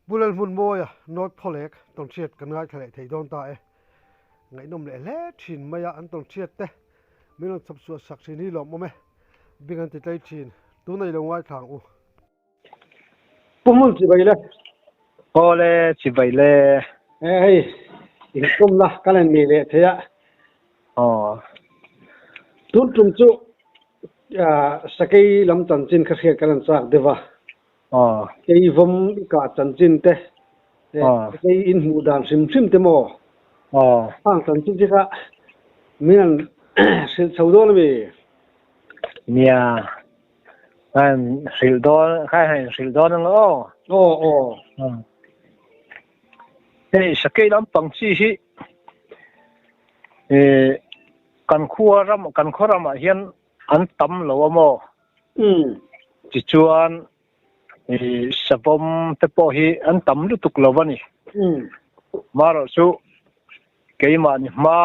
Pu Lalhmunmawia North Phawlek tawnhriat kan ngaithla leh thei dawn ta e. Ngaihnawm leh hle thin mai a, an tawnhriat te min rawn chhawp chhuah sak thin hi lawmawm e. Bing an ti tlei thin, tuna i lo ngaithla ang u. Pu Hmun chibai le. Aw le, chibai le. E hei, inkawmna kan en ni leh thei a. Aw. Tun tum chu sakei lam chanchin kha hriat kan han chak deuh a. Aw. Kei vawm i kah chanchin te, kei in hmuh dan hrim hrim te maw? Aw. Hang chanchin te kha min han hrilh chho dawn a mi? Nia, han hrilh dawn, kha han hrilh dawn ang aw. Aw, aw. Hei sakei lampang chi hi kan khua ram, kan khaw ramah hian an tam lo a maw? Umm. Tichuan i savawm te pawh hi an tam lutuk lo a ni. Umm. Marawh chu keimahni hma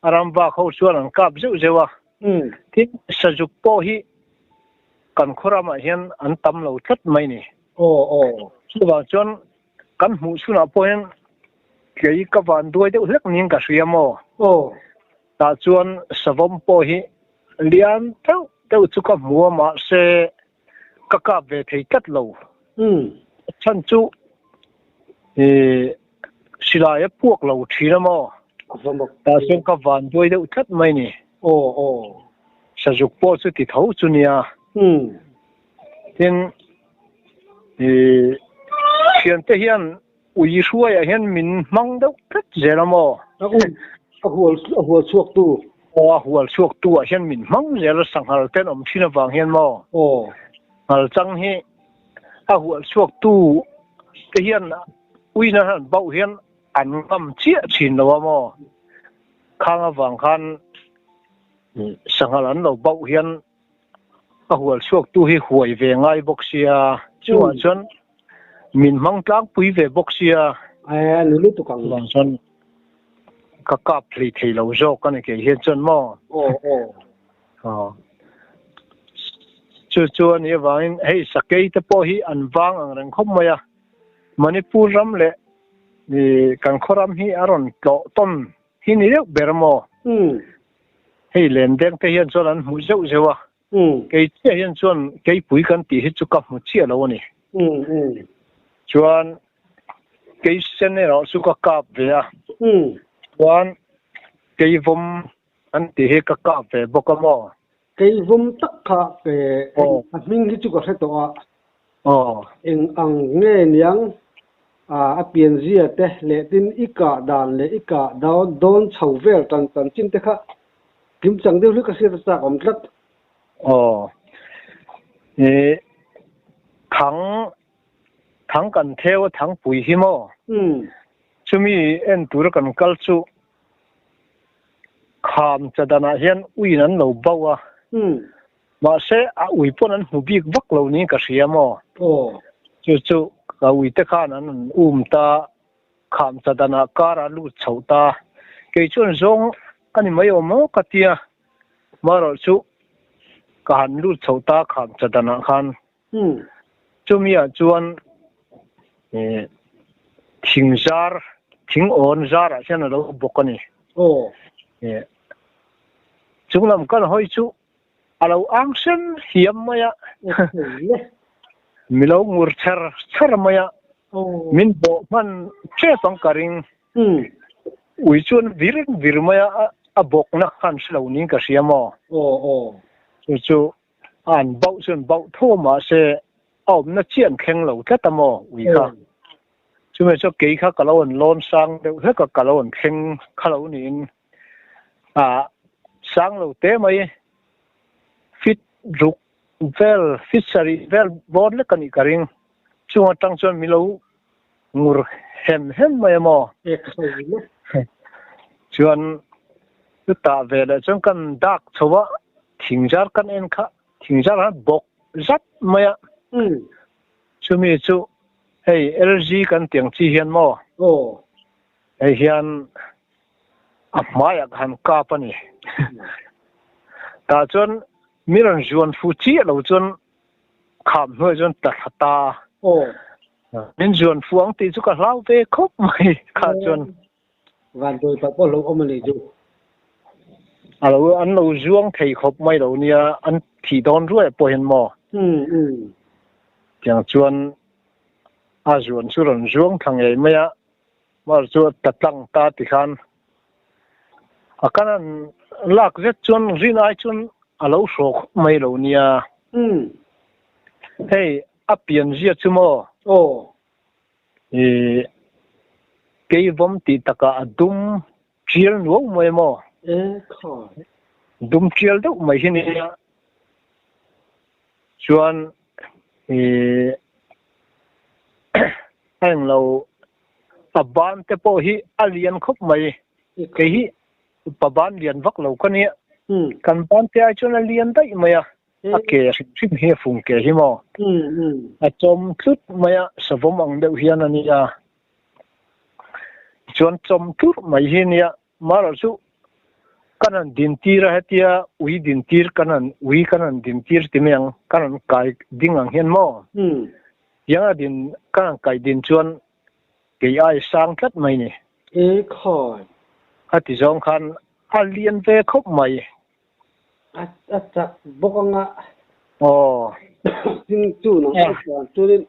a ram vak ho chuan an kap zeuh zeuh a. Umm. Tin, sazuk pawh hi kan khaw ramah hian an tam lo tlat mai ni. Aw aw. Chuvang chuan kan hmuh chhunah pawh hian kei ka van duai deuh hlek niin ka hria maw? Aw. Tah chuan savawm pawh hi lian deuh deuh chu ka hmu a mahse ka kap ve thei tlat lo. A chhan chu ih silai a puak lo thin a maw? Tah chuan ka van duai deuh tlat mai ni. Aw aw. Sazuk pawh chu ti tho chu nia. Tin ih thiante hian Ui hruaiah hian min hmang deuh tlat zel a maw? A u, a hual, a hual chhuak tu. Aw, a hual chhuak tu ah hian min hmang zel a, sanghal ten awm thin avang hian maw? Aw. Nghal chang hi a hual chhuak tu te hian ui nan han bauh hian an ngam chiah thin lo a maw? Khang avang khan sanghal an lo bauh hian A hual chhuaktu hi huai ve ngai bawk sia, chungah chuan min hmang tlangpui ve bawk sia. A ni lutuk ang. Chuvang chuan ka kap hlei thei lo zawk a ni kei hian chuan maw? Aw aw. Aw. Chu chu a nih avangin hei sakei te pawh hi an vang ang reng khawp mai a, Manipur ram leh kan khaw ram hi a rawn tlawh tawn hi ni deuh ber maw? Hei lendeng te hian chuan an hmu zeuh zeuh a, kei chiah hian chuan keipui kan tih hi chu ka hmu chiah lo a ni. Chuan kei sen erawh chu ka kap ve a, chuan keivawm an tih hi ka kap ve bawk a maw? Keivawm tak kha a hming hi chu ka hre tawh a. Aw. Eng ang nge niang a pianzia te leh tin i kah dan leh i kah dawn chho vel tan chanchin te kha kimchang deuh hlek a hriat a chak awm tlat. Aw. I thang thang kan theu a thangpui hi maw? Umm. Chumi en tura kan kal chu kham chadanah hian uiin an lo bauh a. Umm. Mahse, a ui pawn an hmu bik vak lo niin ka hria maw? Aw. Chu chu ka ui te khan an rawn um ta, kham chadanah car a lut chhoh ta. Kei chuan zawng a ni mai awm maw ka tia, marawh chu ka han lut chhoh ta kham chadanah khan. Chumi ah chuan thing zar, thing awn zarah hian a lo bawk a ni. Aw. Chung lam kan hawi chu a lo ang sen hiam mai a, mi lo ngur chher chher mai a, min bawh hman tep ang ka ring. Ui chuan vir vir mai a, a bawkna khan hre lo niin ka hria maw? Chu chu an bauh chuan bauh tho mahse a awmna chiah an thleng lo tlat a maw ui kha. Chumi chu kei kha ka lo an lawn sang deuh hlek a, ka lo an thleng kha lo niin ah sang lo te mai fit ruk vel fit sarih vel bawr lek a nih ka ring. Chung atang chuan min lo ngur hem hem mai a maw? Chuan chutah ve leh chuan kan dak chho a, thingzar kan en kha thingzar khan bawk zat mai a. Chumi chu hei LG kan tih ang chi hian maw? Hei hian a hmaiah ka han kap a ni. Tah chuan mi rawn zuan fu chiah lo chuan kham hnuaiah chuan tla thla ta. Min zuan fuang tih chu ka hlau ve khawp mai kha chuan. Van dawi pah pawh lo awm a nih chu. A lo an lo zuang thei khawp mai lo nia an thih dawn ruai pawh hian maw. Tiang chuan a zuan chu rawn zuang thla ngei mai a, mar chu a ta tlang ta ti khan a kan an lak zet chuan rin ai chuan a lo hraw khawp mai lo nia. Hei a pian zia chu maw? Aw. I keivawm tih takah a dum tial nuau mai maw? E khai. Dum tial deuh mai hi nia. Chuan i a englo a ban te pawh hi a lian khawp mai. Kei hi pa ban lian vak lo ka nia. Kan ban te ai chuan a lian daih mai a. A ke hrim hrim hi a fung ke hi maw? A chawm tlut mai a, savawm ang deuh hian a nia. Chuan chawm tlut mai hi nia, marawh chu kan han din tir a hetia ui din tir kan han ui kan han din tir ti mai ang, kan han kai ding ang hian maw? Tiang a din kan han kai din chuan kei ai sang tlat mai ni. E khawi. A ti zawng khan a lian ve khawp mai. A chak bawk anga. Aw. Tin chu nang a chuan chuanin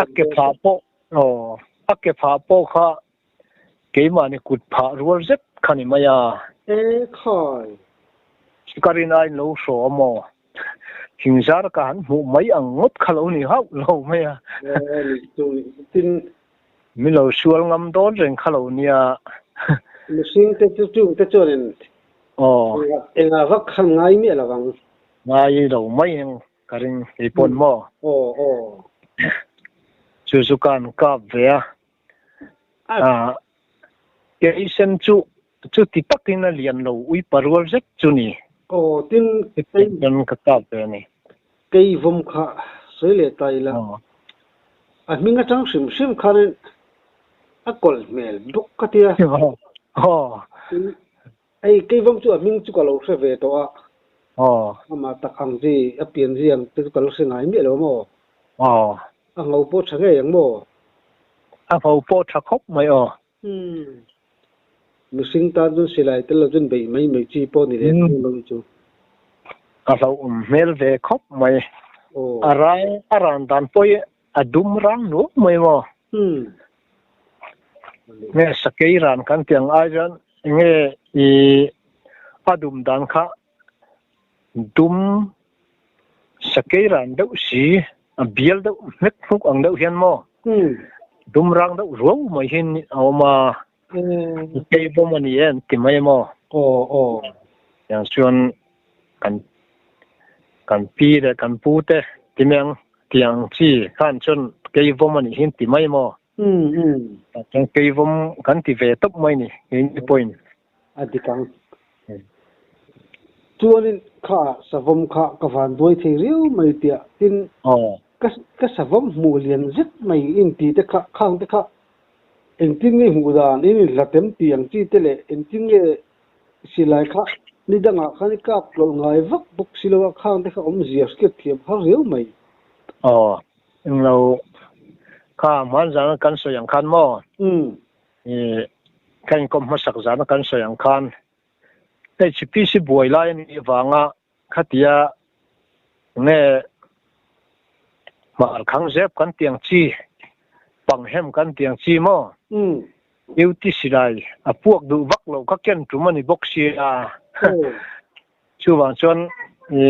a ke phah pawh aw a ke phah pawh kha keimahni kut phah rual zet kha ni mai a. E khai. Ka rin aiin lo hraw a maw? Thingzar ka han hmuh mai ang ngawt kha lo ni hauh lo mai a. Tin Mi lo sual ngam dawn reng kha lo nia. Mihring te chu chung te chuanin Aw. Engah vak khan ngai miah lo ang. Ngai lo mai ang ka ring kei pawn maw. Aw aw. Chu chu ka an kap ve a. Ah kei sen chu chuti takin a lian lo ui parual zet chu ni. Aw tin kei ka kap ve a ni. Kei vawm kha sawi leh ta ila. A hming atang hrim hrim khanin a kawlh hmel bawk ka tia. Hei kei vawm chu a hming chu ka lo hre ve tawh a. Amah tak ang chi a pian zia ang te chu ka lo hre ngai miah lo maw? A ngho pawh tha ngei ang maw? A ngho pawh tha khawp mai aw. Mihring tan chuan silai tel lo chuan beih mai mai chi pawh ni leh thung lo chu. A hlauhawm hmel ve khawp mai. A rang a ran dan pawh hi a dum rang nuam mai maw? Nge sakei ran kan tih ang ai chuan enge i a dum dan kha dum sakei ran deuh si a bial deuh hmek hnuk ang deuh hian maw dum rang deuh ruau mai hi a awm a kei bawm a ni e an ti mai maw tiang chuan kan kan pi leh kan pu te ti mai ang tiang chi khan chuan kei vawm a nih hi an ti mai maw chuan kei vawm kan ti ve tawp mai ni keini pawhin. A dik ang. Chuanin kha savawm kha ka van buai thei riau mai tiah tin ka savawm hmuh lian zet mai inti te kha khang te kha engtin nge hmuh dan in inhlatem tih ang chi te leh engtin nge silai kha ni dangah khan i kap tlawlh ngai vak bawk si lo a khang te kha awmzia hriat thiam har riau mai. Aw, englo kha hmanzanga kan sawi ang khan maw? I ka inkawm hmasak zana kan sawi ang khan HPC buai lai a nih avanga khatia nge hmar khang zep kan tih ang chi, panghem kan tih ang chi maw? Duty silai a puak duh vak lo kha ken tum a ni bawk sia. Chuvang chuan i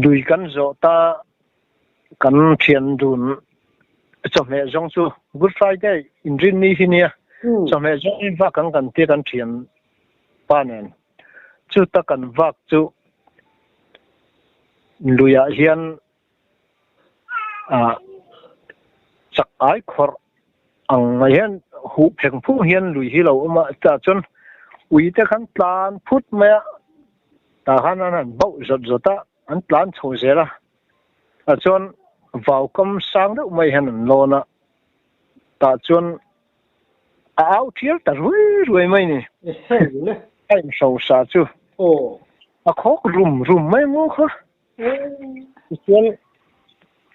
lui kan zawh ta kan thian dun chawhmeh zawng chu Good Friday inrinni hi nia chawhmeh zawng in vak ang kan tia kan thian pa nen chuta kan vak chu luiah hian ah chak ai khawrh ang mai hian huh pheng phung hian lui hi lo awm a chutah chuan ui te khan tlan phut mai a tah khan an han bauh zawt zawt a an tlan chho zel a tah chuan vau kam sang deuh mai hian an lawn a tah chuan a au thial ta ruai ruai mai ni a inhrosa chu a khawk rum rum mai maw kha. Chuan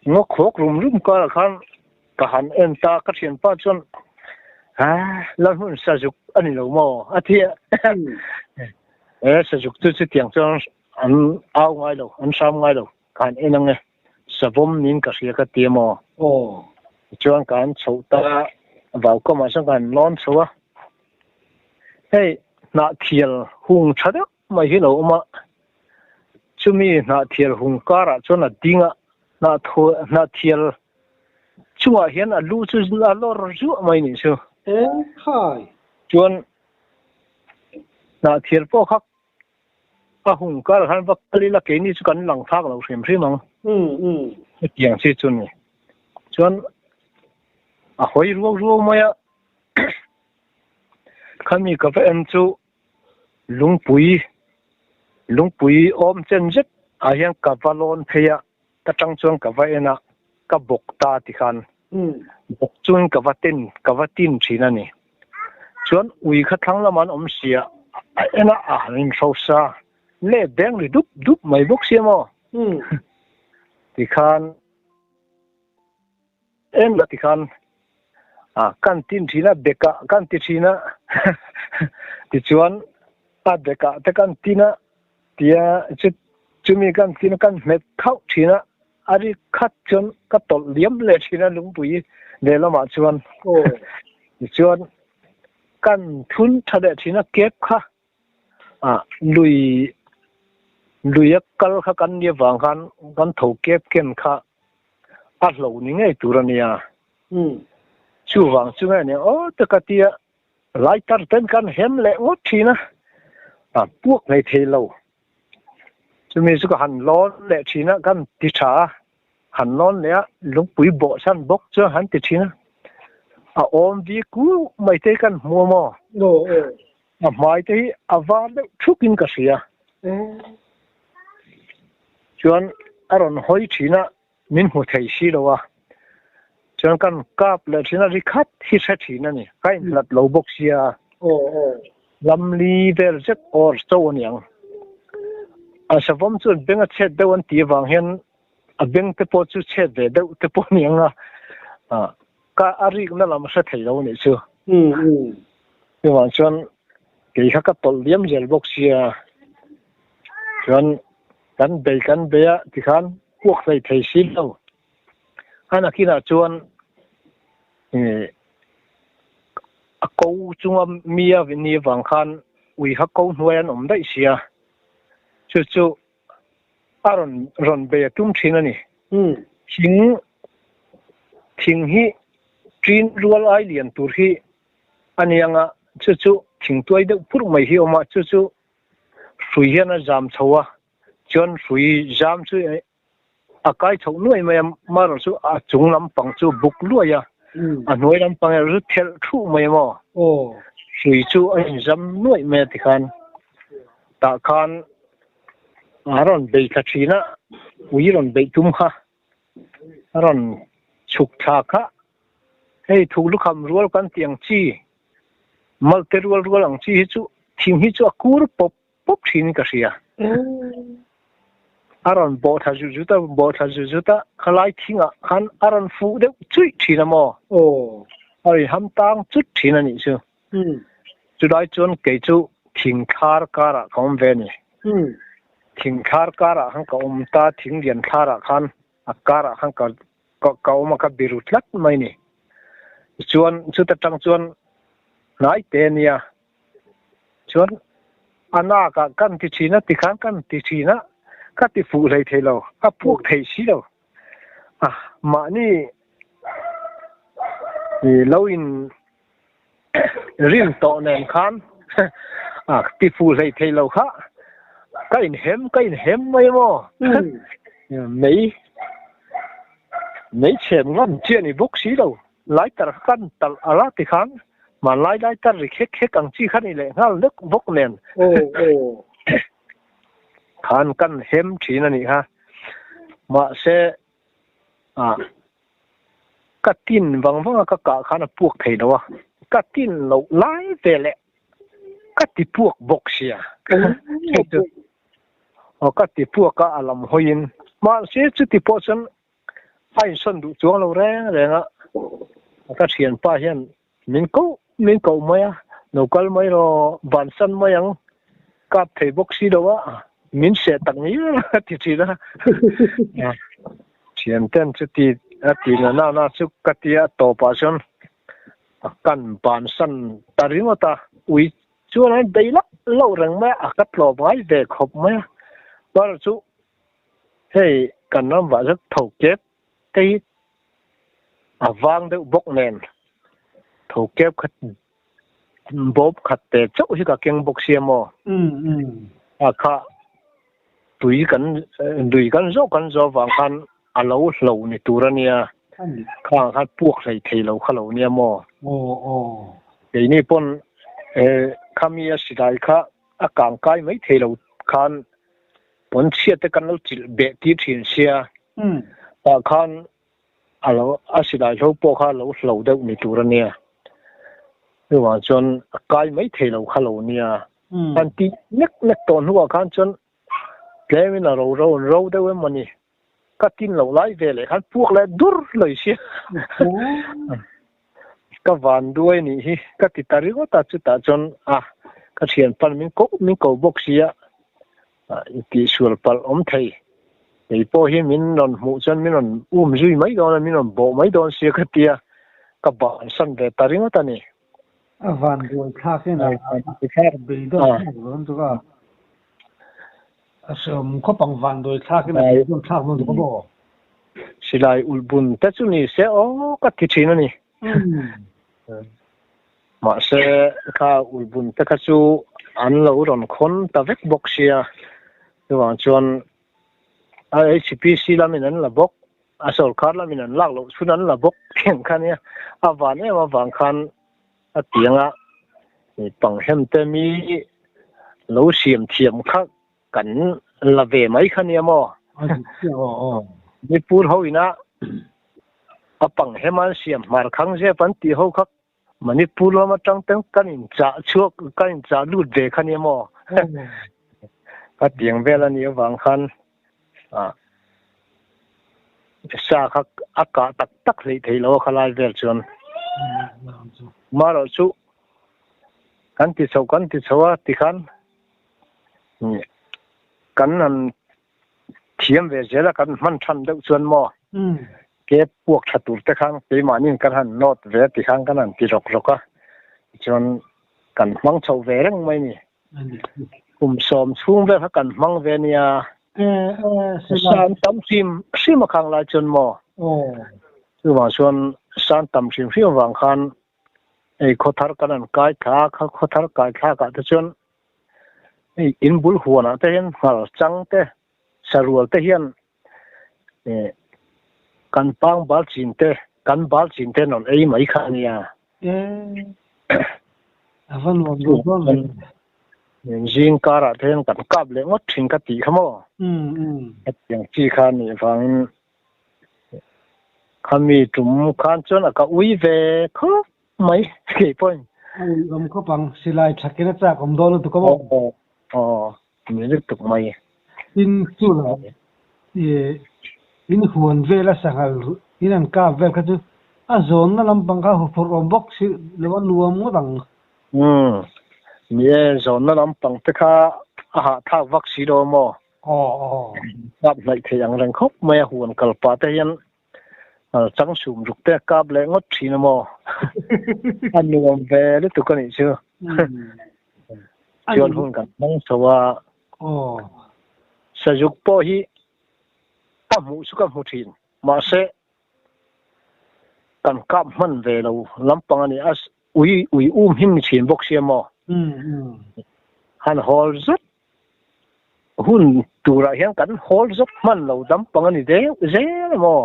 ngaw khawk rum rum karah khan ka han en ta ka thianpa chuan a Lalhmun sazuk a ni lo maw a ti a. E sazuk chu chutiang chuan an au ngai lo an hram ngai lo ka han en ang e savawm niin ka hria ka ti a maw. Tichuan ka han chhoh ta vau kamah chuan ka han lawn chho a hei hnahthial hung tha deuh mai hi lo awm a, chumi hnahthial hung karah chuan a ding a, hnahthial chungah hian a lu chu a lawr zuah mai nih chu. Eng khai? Chuan hnahthial pawh kha a hung karah khan va kal ila keini chu kan lang thlak lo hrim hrim ang. Hetiang chi chu ni. Chuan a hawi ruau ruau mai a, khami ka va en chu Lungpui lungpui awm chen zet ah hian ka va lawn phei a, ka tang chuan ka va en a, ka bawk ta ti khan bawk chungin ka va ten ka va tin thin a ni. Chuan ui kha thlang lamah an awm si a, a en a a han inhrosa leh beng ri dup dup mai bawk sia maw ti khan. Em la tikhan a kan tin thin a bekah kan ti thin a tichuan a bekah te kan tin a tia chu chumi kan tin a kan hmet khauh thin a a ri khat chuan ka tawlh liam leh thin a lungpui lehlamah chuan tichuan kan thun tha leh thin a kep kha Ah lui lui a kal kha kan nia vang khan kan tho kep ken kha a hlo ni ngei tur a nia. Chuvang chu nge nia aw te ka tia lighter ten kan hem leh ngawt thin a, a puak ngei thei lo. Chumi chu ka han lawn leh thin a, kan ti tha a, han lawn leh a lungpui bawh san bawk chuan han ti thin a, a awm vi kuh mai te kan hmu a maw? A hmai te hi a var deuh thuk in ka hria. Chuan a rawn hawi thin a, min hmu thei si lo a. Chuan kan kap leh thin a, ri khat hi hre thin a ni. Ka inhlat lo bawk sia. Lamli vel zet awr cho a niang. A savawm chuan beng a chhet deuh an tih avang hian a beng te pawh chu chhet ve deuh te pawh a niang a. Ka a rikna lam hre thei lo nih chu. Chuvang chuan kei kha ka tawlh liam zel bawk sia. Chuan kan bei kan bei a tikhan puak hlei thei si lo. A nakinah chuan a ko chunga mi a ni avang khan ui kha ko hnuai an awm daih sia. Chu chu a rawn rawn bei a tum thin a ni. Thing thing hi ṭin rual ai lian tur hi a ni ang a, chu chu thing tuai deuh purh mai hi a awm a, chu chu hrui hian a zam chho a, chuan hrui zam chu a kai chhoh nuai mai a, marawh chu a chung lampang chu buk luai a, a hnuai lampang erawh chu thelh thuh mai a maw? Hrui chu a inzam nuaih mai a tikhan tah khan A rawn bei thla thin a, ui rawn beih tum kha a rawn chhuk thla kha. Hei thuk lukham rual kan tih ang chi, malte rual rual ang chi hi chu thing hi chu a kur pawp pawp thin in ka hria. A rawn bawh thla zut zut a, bawh thla zut zut a, khalai thingah khan a rawn fuh deuh chuih thin a maw? A rawn ham tang chut thin a nih chu. Chulai chuan kei chu thingthlar karah ka awm ve a ni. Thingthlar karah khan ka awm ta, thing lian thlarah khan a karah khan ka ka awm a, ka biru tlat mai a ni. Tichuan chuta tang chuan hnai te a nia. Chuan a nakah kan ti thin a, tikhan kan ti thin a, ka ti fuh hlei thei lo, a puak thei si lo. A mahni lo in rin tawh nen khan a ti fuh hlei thei lo kha ka inhem ka inhem mai maw mei mei chhem ngam chi a ni bawk si lo lighter kha kan talh ala ti khan hmanlai lighter ri khek khek ang chi kha ni leh nghal lek bawk nen khan kan hem thin a nih kha mahse ah Ka tin vang vang a ka kah khan a puak thei lo a, ka tin loh lai ve leh ka ti puak bawk sia. Hei chu aw ka ti puak a, a lam hawiin Mahse chuti pawh chuan a insawn duh chuang lo reng reng a, ka thianpa hian min koh min koh mai a, lo kal mai rawh, bansan mai ang, kap thei bawk si lo a, min seh tak ngial a ti thin a. Thianten chuti a ti na na na chu ka tia tawpah chuan a kan bansan ta ringawt a, ui chuan an bei loh loh reng mai a, a ka tlawm ngai ve khawp mai a, par chu hei kan ram vah zet tho kep te hi a vang deuh bawk nen tho kep khat bawp khat te chauh hi ka keng bawk sia maw a kha tui kan lui kan zawh kan zawh vang khan a lo hlo ni tur a nia khang khan puak hlei thei lo kha lo nia maw keini pawn khami a silai kha a kang kai mai thei lo khan pawn chhiat te kan lo chilh beh tir thin sia tah khan a lo a silai hlo pawh kha a lo hlo deuh ni tur a nia chuvang chuan a kai mai thei lo kha lo nia an tih nek nek tawh hnuah khan chuan tlemin a ro ro ro deuh em mawni ka tin loh lai ve leh khan puak leh dur lawi sia ka van duai nih hi ka ti ta ringawt a chutah chuan a ka thian pan min koh min ko bawk sia tihsual palh awm thei kei pawh hi min rawn hmuh chuan min rawn um zui mai dawn a min rawn bawh mai dawn sia ka tia ka bansan ve ta ringawt a ni. A van duai thlak in a beidawn thlak dawn chu ka a hreawm khawp ang van duai thlak in a beidawn thlak dawn chu ka maw. Silai ulh bun te chu ni se aw ka ti thin a ni. Mahse kha ulh bun te kha chu an lo rawn khawn ta vek bawk sia chuvang chuan HPC lamin an la bawk. A sawrkar lamin an lak loh chhun an la bawk thin kha nia, a van em avang khan a tianga panghem te mi lo siam thiam kha kan la ve mai kha nia maw? Manipur ho ina a panghem an siam hmar khang zep an tih ho kha Manipur lam atang ten kan inchah chhuak kan inchah lut ve kha nia maw? Ka tiang vel a nih avang khan ah sa kha a kah tak tak hleih theih loh a khalai vel chuan marawh chu kan ti chho kan ti chho a tikhan kan han thiam ve zel a kan hman than deuh chuan maw ke puak tha tur te khan keimahniin kan han nawt ve a tikhan kan han ti rawk rawk a tichuan kan hmang chho ve reng mai ni. Kum sawm chhung vel kha kan hmang ve nia. San tam hrim hrim a khang lai chuan maw chuvang chuan san tam hrim hrim avang khan hei khawthar kan han kai thla a khawthar kai thlak ah te chuan hei in bul huan ah te hian nghal chang te sarual te hian kan pang bal chin te kan bal chin te an rawn ei mai kha ania. A va nuam duh dawn ve. Zing karah te hian kan kap leh ngawt thin ka tih kha maw? Hetiang chi kha nih vangin khami tum khan chuan a ka ui ve khawp mai kei pawhin. A ui awm khawp ang, silai thakin a chak awm dawn lutuk a maw? Aw, ni lutuk mai. Tin chu lah in huan vel a sanghal in an kap vel kha chu a zawnna lampang kha huphurh awm bawk si lo a nuam ngawt ang. Umm, ni e, zawnna lampang te kha a hahthlak vak si lo maw? Aw aw. Kap hnaih thei ang reng khawp mai a huan kal pah te hian chang sum ruk te a kap leh ngawt thin a maw? A nuam ve lutuk a nih chu. Chuan hun kan hmang chho a. Sazuk pawh hi a hmuh chu ka hmu thin mahse kan kap hman ve lo lampang a ni a ui ui um him ni thin bawk sia maw han hawl zet hun turah hian kan hawl zawk hman lo lampang a ni deuh zel a maw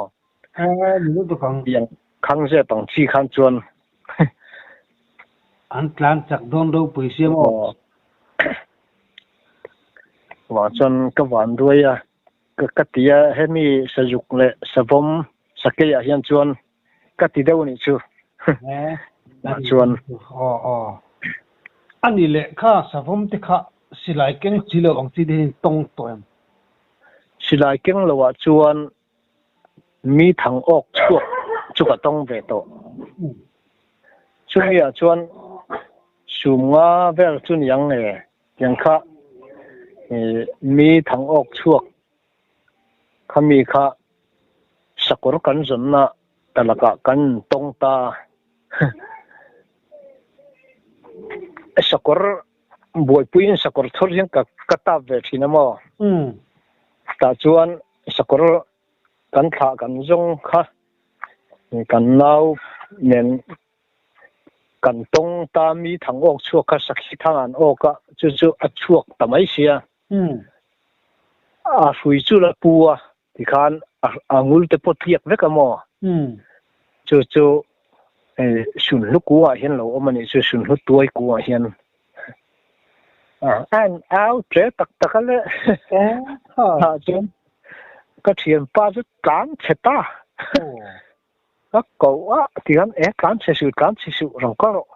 khang zep ang chi khan chuan an tlan chak dawn ropui sia maw. Vang chuan ka van duai a, ka ti a, hemi sazuk leh savawm sakei ah hian chuan ka ti deuh anih chu. Vang chuan. Aw aw. Ani leh kha savawm te kha silai keng chi lo ang chi te hian tawng tawh em? Silai keng lo ah chuan mi thang awk chhuak chu ka tawng ve tawh. Chumi ah chuan sum nga vel chu niang nge tiang kha mi thang awk chhuak khami kha sakawr kan zawnna talakah kan tawng ta. Sakawr buaipuiin sakawr thur hian ka ka tap ve thin a maw? Tah chuan sakawr kan thlah kan zawng kha kan nau nen kan tawng ta mi thang awk chhuak kha sakhi thang an awk a, chu chu a chhuak ta mai sia. A hrui chu la pu a tikhan a ngul te pawh tliak vek a maw? Chu chu sunhlu kuangah hian lo awm a nih chu, sunhlu tuai kuangah hian a in au tle tak tak a le. Tah chuan ka thianpa chu tlan chhe ta. Ka koh a tikhan e tlan chhe suh tlan chhe suh rang ka rawh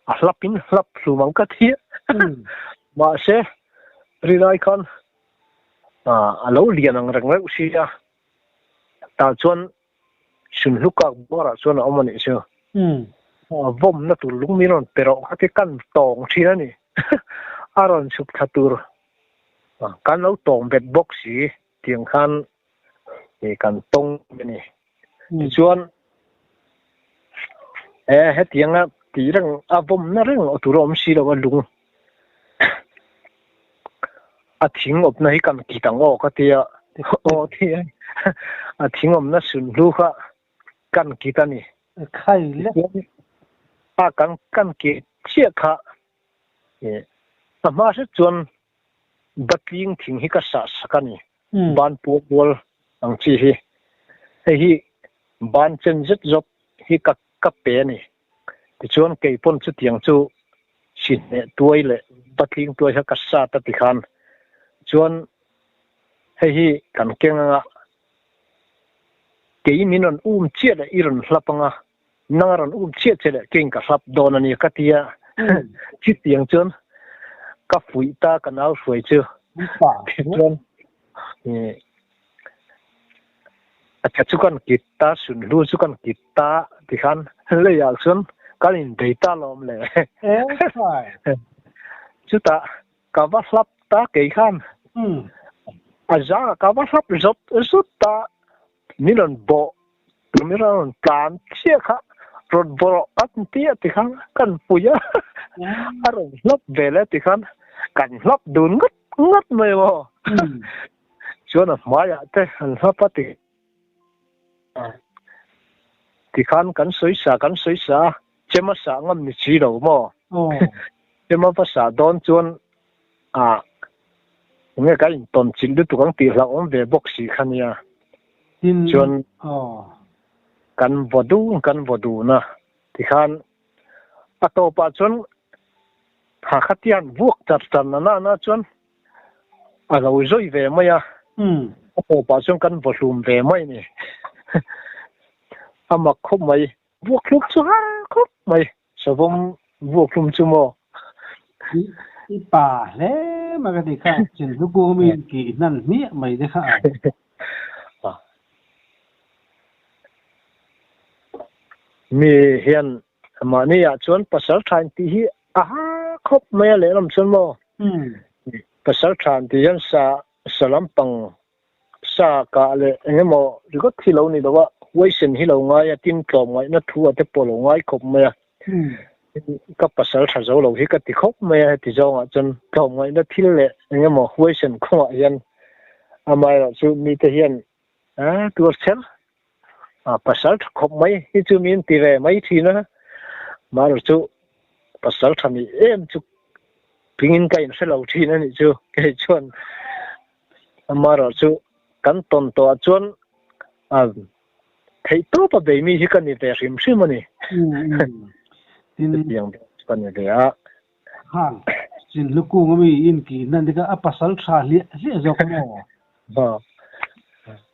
a hlap in hlap hlum ang ka thi a. Mahse rilai khan a lo lian ang reng reuh sia tah chuan Sunhlu kak buarah chuan a awm a nih chu. Vawmna tur lung min rawn pe rawh kha ti kan tawng thin a ni. A rawn chhuk thla tur kan lo tawng bet bawk si tiang khan kan tawng a ni. Tichuan e hetianga tih reng a vawmna reng tur a awm si lo a lung a thing awpna hi kan kit ang aw ka tia aw ti a thing awmna sunhlu kha kan kit a ni. Khai le. A kan kan kit chiah kha a hma hret chuan batling thing hi ka sah sak a ni. Ban puak rual ang chi hi. Hei hi ban chen zet zawk hi ka ka pe a ni. Tichuan kei pawn chutiang chu sihneh tuai leh patling tuai kha ka sat a ti khan chuan hei hi kan keng anga kei min rawn um chiah leh i rawn hlap anga nang a rawn um chiah che leh keiin ka hlap dawn a ni ka ti a. Chutiang chuan ka fuih ta ka nau hruai chu. Tichuan A tha chu kan kit ta, sunhlu chu kan kit ta tikhan leiah chuan kan inbei ta lawm le. Chutah ka va hlap ta kei khan a zangah ka va hlap zawt zawt ta, min rawn bawh min rawn tlan chiah kha rawn bawrh an ti a tikhan kan pui a, a rawn hlap ve le tikhan kan hlap dun ngawt ngawt mai maw. Chuan a hmaiah te an hlap a ti. Tikhan kan sawi sa kan sawi sa a, chem a sah ngam ni si lo maw? Chem a va sah dawn chuan ah enge ka intawn chilh lutuk ang tih hlauhawm ve bawk si kha nia. Chuan kan vaw dun kan vaw dun a, tikhan a tawpah chuan ha khatian vuak char char na na chuan A lo zawi ve mai a, a tawpah chuan kan vaw hlum ve mai a ni. A mak khawp mai, vuak hlum chu har khawp mai, savawm vuak hlum chu maw? I pa hle mai ka ti kha, chinhlu kung mi kih hnan hmiah mai te kha a. Mi hian Mahni ah chuan pasal tha in tih hi a ha khawp mai a lehlam chuan maw? Pasal tha an tih hian sa sa lampang sa kah leh eng emaw ringawt hi lo ni lo a, huaisen hi lo ngai a, tin tlawmngaihna thu ah te pawh lo ngai khawp mai a. Ka pasal tha zo lo hi ka ti khawp mai a, heti zawngah chuan tlawmngaihna thil leh eng emaw huaisen khawngah hian amaherawhchu mite hian a tuar chher A pasal tha khawp mai hi chu min ti ve mai thin a, mahrawh chu pasal tha nih em chu pingin ka inhre lo thin a nih chu kei chuan amaherawh chu kan tawn tawh ah chuan a theih tawp a bei mi hi ka ni ve hrim hrim a ni. Chutiang chu ka ni ve a. Hang chin lukung ami in ki nan dika a pasal tha hliah hliah zawk maw?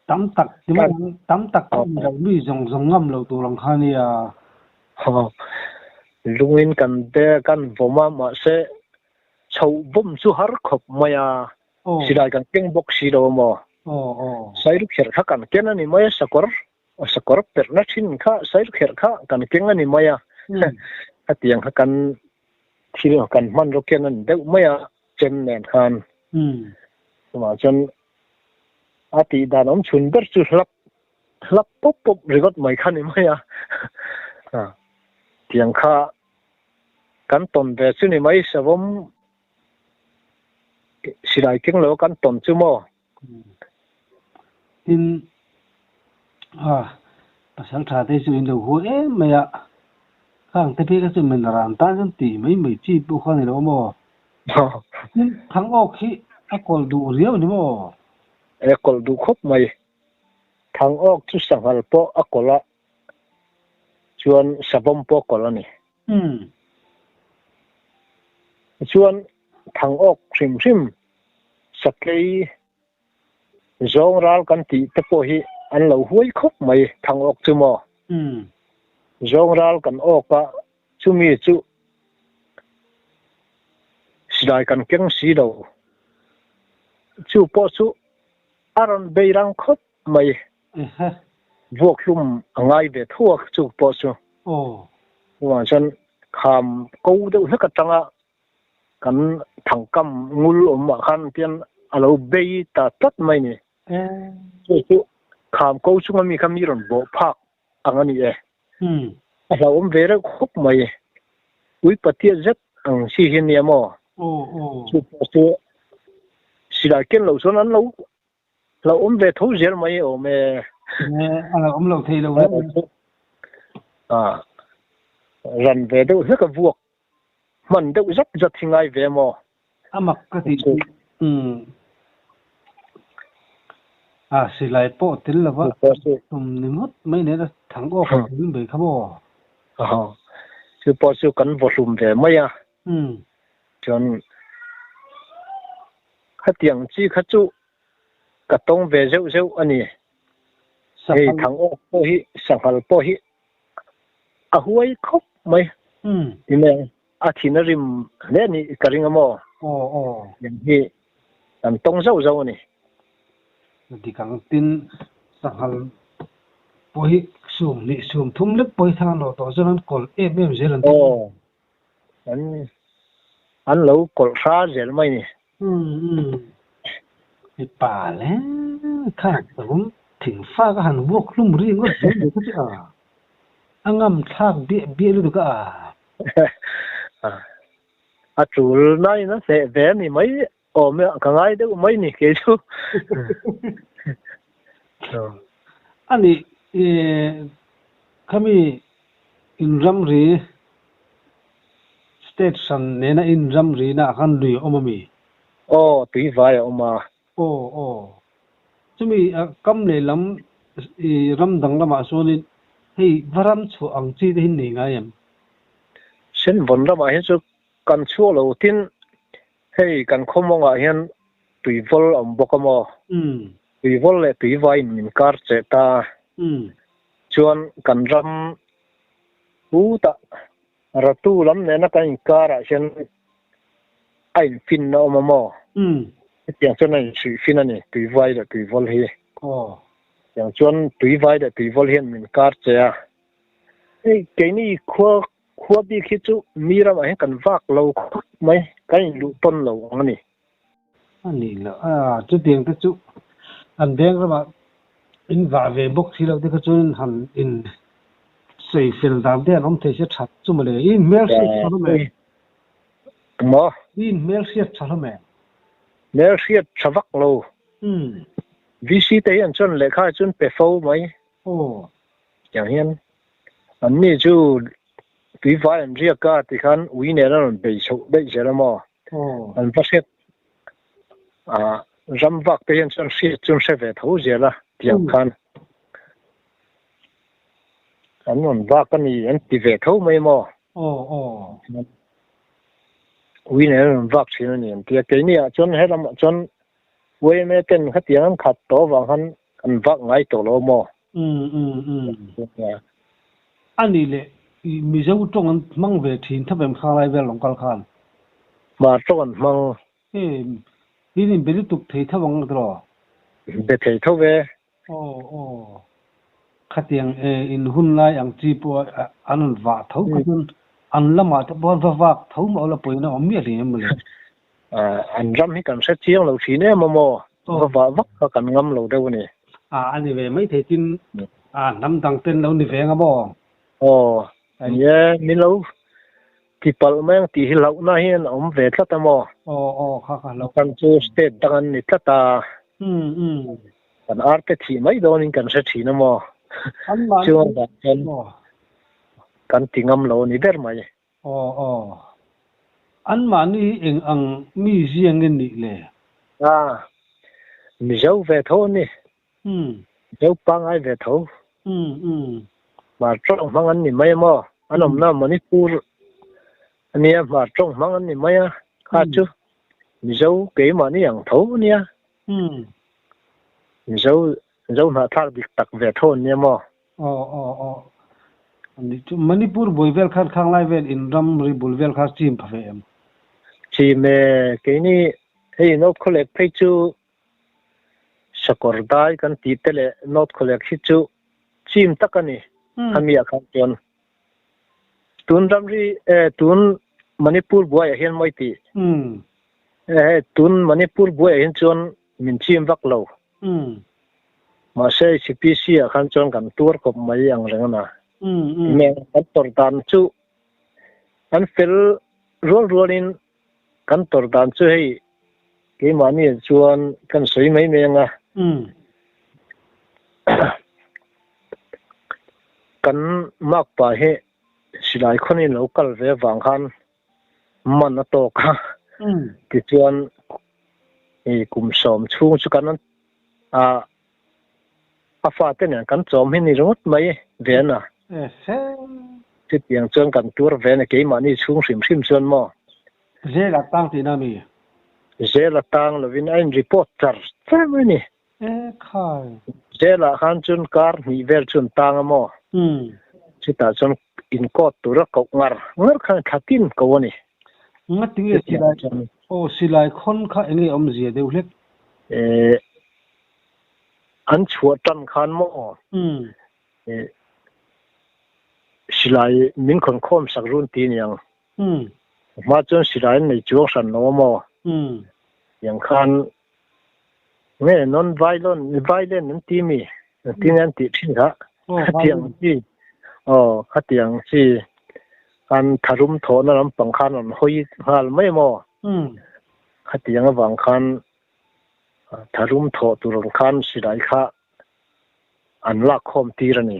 Tam tak ti mai ang, tam tak awm lo mi zawng zawng ngam lo tur ang kha nia. Lungin kan be kan vawm a, mahse chhoh vawm chu har khawp mai a, silai kan keng bawk si lo a maw? Sairukherh kha kan ken a ni mai a, sakawr sakawr perhna thin kha sairukherh kha kan keng a ni mai a. Hetiang kha kan thil kan hmanraw ken a ni deuh mai a chem nen khan. Chuvang chuan a tih dan awm chhun ber chu hlap hlap pawp pawp ringawt mai kha ni mai a. Tiang kha kan tawn ve chu ni mai savawm silai keng lo kan tawn chu maw? Tin, a pasal tha te chu in lo huai em mai a, khang te phei kha chu min ran tan chuan tih mai mai chi pawh kha a ni lo maw? Tin, Thangawk hi a kawlh duh riau a ni maw? E kawlh duh khawp mai. Thangawk chu sanghal pawh a kawlh a, chuan savawm pawh a kawlh a ni. Chuan Thangawk hrim hrim Sakei zawng ral kan tih te pawh hi an lo huai khawp mai Thangawk chu maw? Zawng ral kan awk a, chumi chu silai kan keng si lo. Chu pawh chu a rawn bei rang khawp mai. Vuak hlum a ngai ve tho a chu pawh chu. Chuvang chuan kham ko deuh hlek atanga kan thangkam ngul awm ah khan tian a lo bei ta tlat mai ni. Chu chu kham ko chunga mi kha mi rawn bawh phak ang a ni e. A hlauhawm ve reuh khawp mai. Ui patia zet ang chi hi nia maw? Chu pawh chu silai ken loh chuan an lo Hlauhawm ve tho zel mai awm e. A hlauhawm lo thei lo hle. A ran ve deuh hlek a vuak hman deuh zat zat hi ngai ve maw? A mak ka tih chu a silai pawh tel lova tum ni ngawt mai nen a thang awk a tel mai kha maw? Chu pawh chu kan vaw hlum ve mai a. Chuan khatiang chi kha chu ka tawng ve zeuh zeuh a ni. Hei Thangawk pawh hi sanghal pawh hi a huai khawp mai. Tinge a thin a rim hle a nih ka ring a maw? Tiang hi kan tawng zauh zauh a ni. Dik ang tin sanghal pawh hi sawmhnih sawmthum lek pawh hi thang an rawh tawh chuan an kawlh em em zel an ti. An an lo kawlh hra zel mai ni. Umm mipa le kha tawm thing fa ka han vuak hlum ri ngawt zel mai kha chu a a ngam thlak biah biah lutuk a. A tul nain a hneh ve a ni mai awm e ka ngai deuh mai ni kei chu. Ani khami inramri State hran nena in ramri na ah khan lui a awm a mi? Aw, tui vai a awm a. Aw, aw. Chumi kam leh lam i ram dang lamah chuanin hei va ram chhuah ang chi te hi nei ngai em? Senvawn ramah hian chu kan chhuak lo tin hei kan khawmawngah hian tuivawl a awm bawk a maw? Tuivawl leh tuivaiin min kar cheh ta. Chuan kan ram putah Ratu lam nena kan inkarah hian a infinna awm a maw? Hetiang chuan a insuihfin a ni, tuivai leh tuivawl hi. Hetiang chuan tuivai leh tuivawl hian min kar che a. Hei keini khua khua bik hi chu mi ramah hian kan vak lo khawp mai, kan inluh tawn lo ang a ni. A nih loh a, chutiang te chu an veng ramah in vah ve bawk si loh te kha chuan han in sawi fel dan te an awm thei se that chu mawle. I inhmel hriat tha hlawm em? Maw? I inhmel hriat tha hlawm em? Hmel hriat tha vak lo. VC te hian chuan lehkha hi chuan pe fo mai. Aw. Tiang hian anni chu tuivai an riak a tikhan ui nen a rawn bei chhoh daih zel a maw? An va hriat ram vak te hian chuan hriat chu an hre ve tho zel a tiang khan an rawn vak a ni an ti ve tho mai maw? Ui nen an rawn vak thin a ni an ti a keini ah chuan helamah chuan yma ten khatiang an khat tawh avang khan Kan vak ngai tawh lo maw? A nih leh i Mizo tawng an hmang ve thin thap em kha lai vel rawn kal khan? Hmar tawng an hmang. Em, in inbe lutuk thei thap ang tiraw? Be thei tho ve. Aw aw. Khatiang e in hun lai ang chi pawh an rawn vah tho kha chuan an lamah te pawh an va vak tho mah ula pawhin a awm miah hlei em mawle. An ram hi kan hre chiang lo thin em a maw? Va vah vak kha kan ngam lo deuh a ni. A a ni ve mai thei tin a hnam dang ten lo ni ve ang a maw? Aw, ni e, min lo ti palh mai ang tih hi hlauhna hian a awm ve tlat a maw? Aw aw kha ka hlauh. Kan chu state dang an ni tlat a. Kan arte thih mai dawnin kan hre thin a maw? Chuan dan chuan kan ti ngam lo a ni ber mai. Aw aw. Anmahni hi eng ang mi ziang nge nih le? A, Mizo ve tho a ni. Mizo pangngai ve tho. Hmar tawng hmang an ni mai a maw? An awmna Manipur a nia, hmar tawng hmang an ni mai a. Kha chu Mizo keimahni ang tho a nia. Mizo Zo hnahthlak dik tak ve tho an nia maw? Aw aw aw. Ani chu Manipur buai vel khan khang lai vel in ram ri bul vel kha chim pha ve em? Chim e, keini hei North Khawlek phei chu Sakawr dai kan tih te leh North Khawlek hi chu chim tak a ni khami ah khan chuan. Tun ramri eh tun Manipur buai ah hian mawi tih eh tun Manipur buai ah hian chuan min chim vak lo. Mahse CPC ah khan chuan kan tuar khawp mai ang reng a na. Meng kan tawrh dan chu an fel rual rualin kan tawrh dan chu hei keimahni ah chuan kan sawi mai mai ang a. Kan makpa hi silai khawnin lo kal ve avang khan man a tawk a, tichuan i kum sawm chhung chu kan a a fate nen kan chawm hi ni ringawt mai ve a na. Chutiang chuan kan tuar ve a ni keimahni chhung hrim hrim chuan maw. Zel a tang tihna mi? Zel a tang lovin a in report char char mai a ni. E khai. Jail-ah khan chuan kar hnih vel chu an tang a maw? Chutah chuan in court tura koh ngar ngar khan thla tin ko a ni. Ngati nge silai aw silai khawn kha enge awmzia deuh hlek? E an chhuah tan khan maw? E silai min khawn khawm sak run ti niang. Hma chuan silai an nei chuang hran lo a maw? Tiang khan Nge non violent violent an ti mi tin an tih thin kha khatiang chi aw khatiang chi an tharum thawhna lampang khan an hawi nghal mai maw khatiang avang khan tharum thawh tur ang khan silai kha an lak khawm tir a ni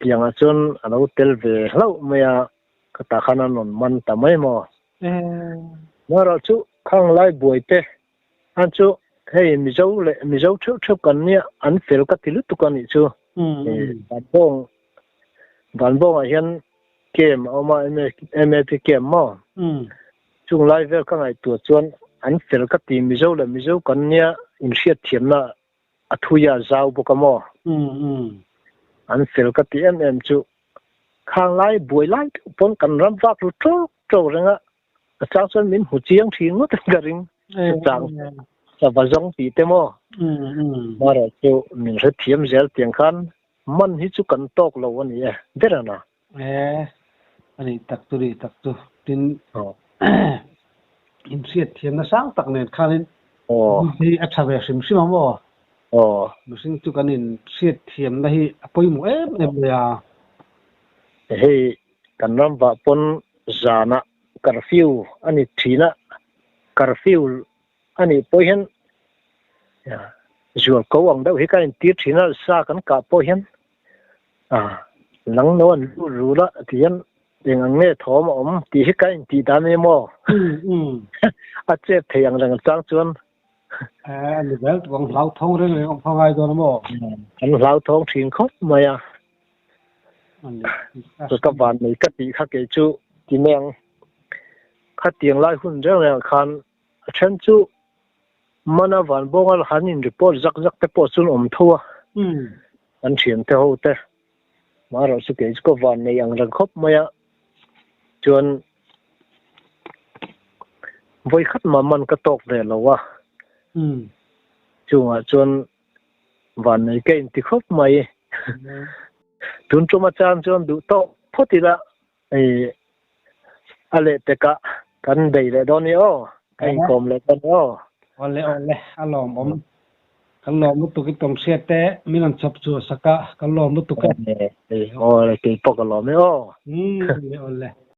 tiangah chuan a lo tel ve hlauh mai a khatah khan an rawn man ta mai maw. Marawh chu khang lai buai te an chu hei Mizo leh Mizo theuh theuh kan nia an fel ka ti lutuk a nih chu. Vanbawng Vanbawngah hian camp a awm a MAP camp maw? Chung lai vel ka ngaihtuah chuan an fel ka ti Mizo leh Mizo kan nia inhriatthiamna a thui a zau bawk a maw? An fel ka ti em em chu Khang lai buai lai deuh pawn kan ram vak ru ṭawk ṭawk reng a, a chang chuan min hmu chiang thin ngawt in ka ring. Chutang sava zawng tih te maw? Marawh chu min hrethiam zel tiang khan man hi chu kan tawk lo a ni e, ber a na. E, a nih tak chu nih tak chu. Tin, inhriatthiamna sang tak nen khanin hi a ṭha ve hrim hrim a maw? Aw. Mihring chu kan in hriat thiamna hi a pawimawh em em mai a. Hei kan ram vah pawn zanah curfew a ni thin a, curfew a nih pawh hian zual ko ang deuh hi ka intir thin a, sa kan kah pawh hian nang no an lut rul a ti hian eng ang nge thawm a awm tih hi ka intih dan a ni maw? A chet thei ang reng chang chuan A ni zel tuk ang hlauthawng reng reng awm kha ngai dawn a maw? An hlauthawng thin khawp mai a. Ka van nei ka tih kha kei chu ti mai ang. Khatiang lai hun reng reng ah khan a then chu mana van bawnga han in report zak zak te pawh chu an awm tho a. An thian te ho te. Marawh chu kei chu ka van nei ang reng khawp mai a. Chuan Vawikhat mah man ka tawk ve lo a. Chungah chuan van nei ka inti khawp mai. Tun tum atan chuan duh tawk phawt ila hei a lehpekah kan bei leh dawn nia aw, kan inkawm leh dawn nia aw. Awle awle, a lawmawm. Kan lawm lutuk i tawng hriat te min rawn chawp chu sak a, kan lawm lutuk e. Awle, keipawh ka lawm e aw. Awle awle.